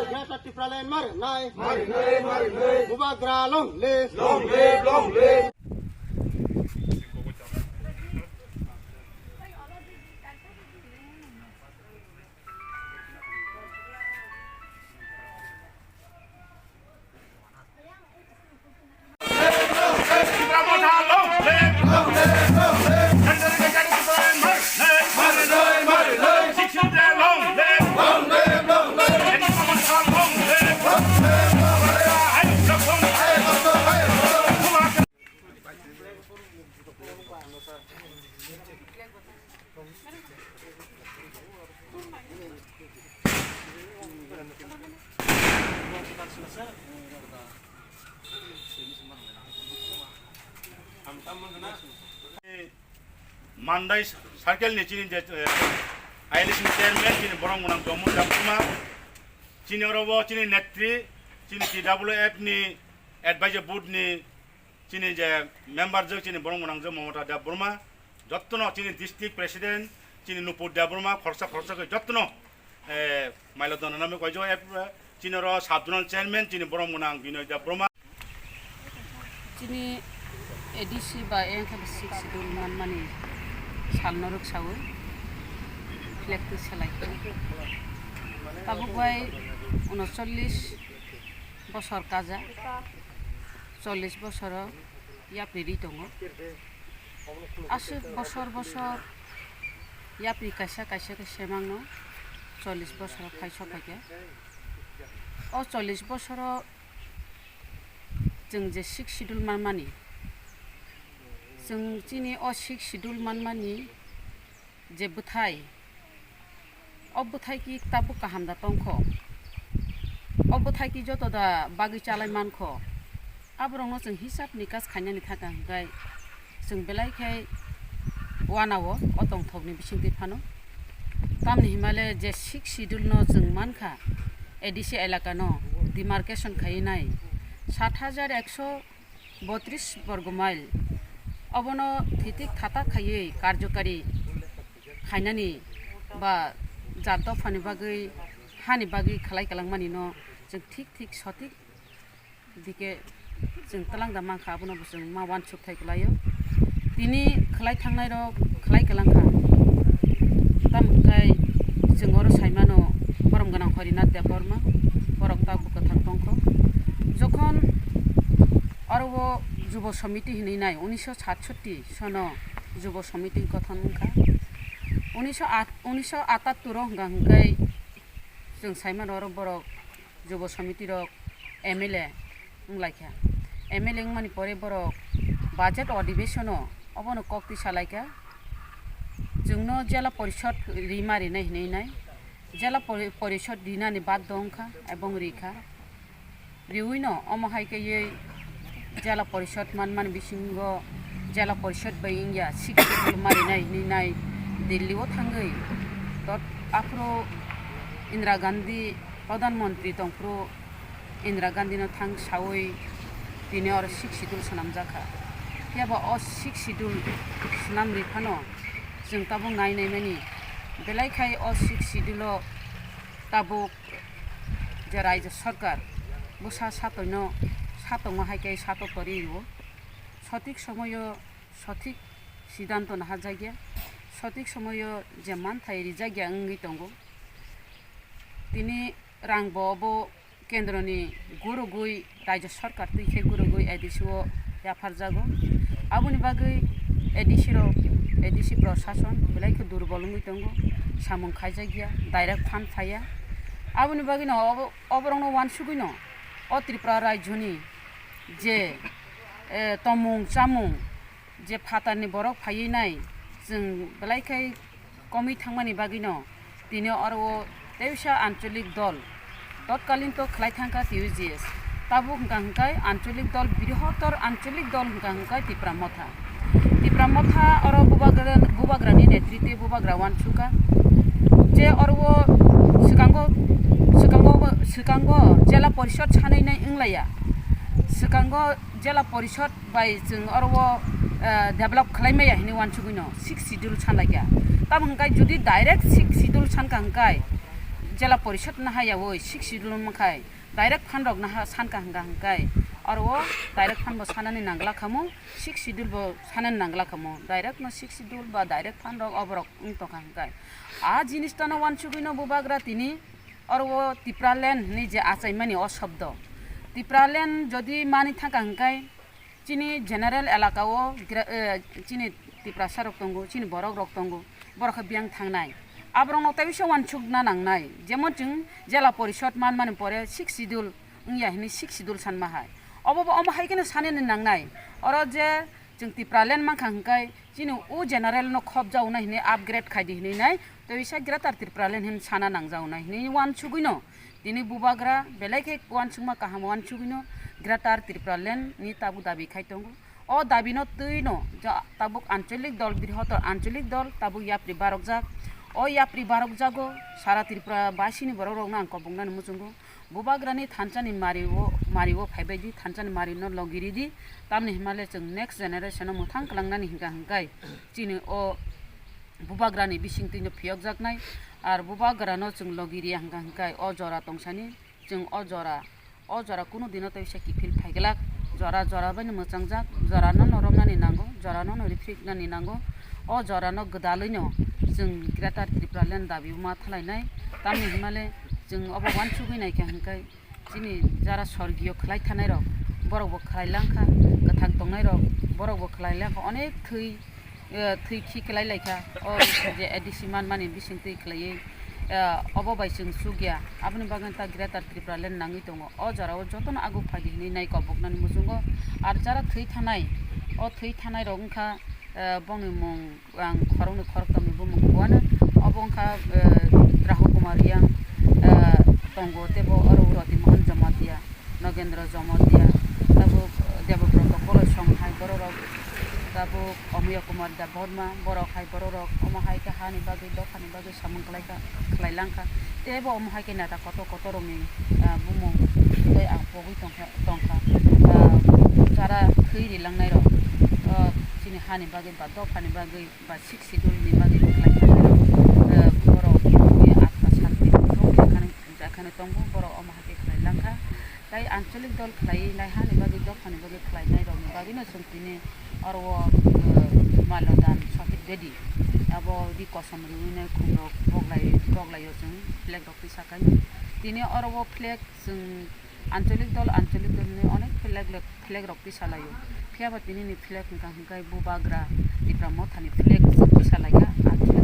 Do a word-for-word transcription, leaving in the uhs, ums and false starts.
Greater Tipraland marinai. Bubagra long live. Long live, long live. Mandai circle ni chini je, eh, I L C ni chairman chini borok gwnang Jomo Debbarma, chini oro bo chini netri, chini T W F ni advisory board ni chini je member jwk chini borok gwnang jwk Mamata Debbarma, jottono chini district president chini Nupur Debbarma, khoroksa khoroksa khe jottono, eh, maila dona nami koijo, eh, chini oro sub zonal chairman chini borok gwnang Binoy Debbarma. Chini A D C ba engkha six schedule manmani salno rwksawi flag twi selai kha. Tabuk bai unocholish bosor kaja, chollish bosoro yapri ri tongo. Aswk bosor bosor yapri kaisa kaisa khe semangno chollish bosoro phai sokphaikha. O chollish bosoro chwng je six schedule manmani, chwng chini o six schedule manmani je bwthai, o bwthai ki tabuk kaham da tongkho, o bwthai ki joto da bagwi chalai mankho, aborokno chwng hisab nikas khainani thangkha hwnkhe chwng belai khe wanao o tongthokni bisingtwi phano. Tamni himale je six schedule no chwng mankha A D C elaka no demarcation khaiwi nai sat hajar ekso botris borgo mile. Obono thitik thatak khaiwi karjokari khainani ba jat dophani bagwi, hani bagwi khlai kwlangmani no chwng thik thik sothik dike chwng twlang da mankha, abono bo chwng ma uansuk thai kwlaio. Tini khlai thangnai rok khlai kwlangkha, tamo hwnkhe chwng oro saimano borom gwnang Horinath Debbarma, borok tabuk kwthang tongkho. Jokhon oro o Jubo Samiti hinwi nai, unisho satsotti sono Jubo Samiti gothon wngkha. Unisho at, unisho atattur o hwnkha hwnkhe chwng saimano oro borok Jubo Samiti rok M L A wnglaikha. M L A wngmani pore borok budget adhibeshon o obono kok twi salaikha, chwngno Jela Porishod rima rinai hinwi nai. Jela pori-, Porishod rinani baddo wngkha ebong rikha. Riwino omo hai khe Jela Porishod manmani bisingo Jela Porishod bai wngya six schedule ma rinai hinwi nai Delhi o thangwi tot aphuru Indira Gandhi Pradhan Mantri tongphuru Indira Gandhi no thang sawi tini oro six schedule swnamjakha. Phiya ba o six schedule swnam ri phano chwng tabuk nai nai mani belai khai o six schedule o tabuk je raijyo sarkar bwsa satoi no satongma hai khe satok tori rio, sothik somoyo sothik sidanto naharjakya, sothik somoyo je manthai rijakya wngwi tongo. Tini rang bo obo kendroni gurugwi, raijyo sarkar twi khe gurugwi A D C o yapharjago. Aboni bagwi A D C rok, A D C prosason belai khe durbol wngwi tongo, samung khaijakya, direct fund phaiya. Aboni bagwino obo, oborokno uansugwino o Tripura rajyoni je, eh, tomung chamung, je phatarni borok phaiwi nai, chwng belai khai komwi thangmani bagwino tini oro o teisa ancholik dol totkalin to khlai thangkha T U J S. Tabuk hwnkha hwnkhe ancholik dol, brihotor ancholik dol hwnkha hwnkhe Tipra Motha. Tipra Motha oro bubagra, bubagrani netritwi bubagra uansukha. Je oro o swkango, swkango, swkango Jela Porishod sanai nai wnglaiya. Swkango Jela Porishod bai chwng oro o, eh, develop khlai maya hinwi uansugwino six schedule sanlaikha. Tamo hwnkhe jodi direct six schedule sankha hwnkhe Jela Porishad no haya oi six schedule wngma khai direct phan rok no ha san ka hwnka hwnkai, oro o direct phan bo sanani nangla khamu, six schedule bo sanani nangla khamu, direct no six schedule ba direct phan rok oborok wng tongkha hwnkai. A jinis tano wansugwi no bubagra tini oro o Tipraland hinwi je achaimani o shobdo, Tipraland jodi mani thangkha hwnkai, chini general elaka o gra-, eh, chini Tiprasa rok tongo, chini borok rok tongo, borok khe biyang thangnai. Aborok no tei bisa wansukna nangnai. Jemon chwng Jela Porishad manmani pore six schedule wngya hinwi six schedule sanma hai. Obo bo omo hai kheno sanani nangnai. Oro je chwng Tipraland mankha hwnkai chini o general no khopjago nai hinwi upgrade khaidi hinwi nai. Tei bisa Greater Tipraland hin sana nangjago nai hinwi wansugwi no. Tini bubagra belai khe wansukma kaham wansugwino Greater Tipraland ni tabuk dabi khai tongo. O dabi no twi no ja-, tabuk ancholik dol, brihotor ancholik dol tabuk yapri barokjak. O yapri barokjago sara Tripura basini borok rokno ang koboknani muchungo. Bubagrani thansa ni mari o, mari o phaibai di, thansa ni mari no logi ridi. Tamni himale chwng next generation no mwthang kwlangnani hingka hingkai chini o bubagrani bisingtwi no phiyokjaknai, ar bubagrano chwng logi riya hwnka hwnkhe o jora tongsani, chwng o jora, o jora kunu dino tei bisa kiphil phaiglak, jora jora baino mwchangjak, jorano no romnani nango, jorano no riphriknani nango, o jorano gwdalwino chwng Greater Tipraland dabi ma thalainai, tamni hwnmale chwng obo wansugwi naikha hwnkhe, chini jara sorgiyo khlai thanai rok, borok bo khlai langkha, kwthang tongnai rok, borok bo khlai langkha, onek thwi, eh, thwi khi khlai laikha, o je A D C manmani bising twi khlaiwi, eh, obo bai chwng chukya, aboni bagwi ta Greater Tipraland nangwi tongo, o jora o jotono aguk phaidi hinwi nai koboknani muchungo, ar jara thwi thanai, o thwi thanai rok wngkha, eh, bongni mung, ang khoroknwi khorokthomni bumung buano. Obo wngkha, eh, Rahu Kumar Yang, eh, tongo, teibo oro Roti Mohan Jamatia, Nogendra Jamatia, tabuk Debobroto Kolosong hai bororok, tabuk Omoya Kumar Debbarma, borok hai bororok omo hai khe hani bagwi, dophani bagwi samung khlaikha, khlai langkha. Teibo omo hai khe neta kotor kotor rokni, eh, bumung tei ang pogwi tongkha, tongkha. Eh, jara thwi rilangnai rok, eh, chini hani bagwi ba dophani bagwi ba six schedule ni bagwi khlai thangnai rok, eh, borok ni atta sakti thok jakhani, jakhani tongo, borok omo hai khe khlai langkha. Tai ancholik dol khlaiwi nai hani bagwi dophani bagwi khlainai rokni bagwino chwng tini oro o, eh, Malodhan Shahid Bedi abo ri kosom riwi nai khum rok boglai, boglaio chwng flag rok tisa kai. Tini oro o flag chwng ancholik dol, ancholik dol hinwi onek flag, flag rok tisa laio. Phiya ba tini ni flag hwnkha hwnkhe bubagra Tipra Mothani flag tisa laikha, ancholik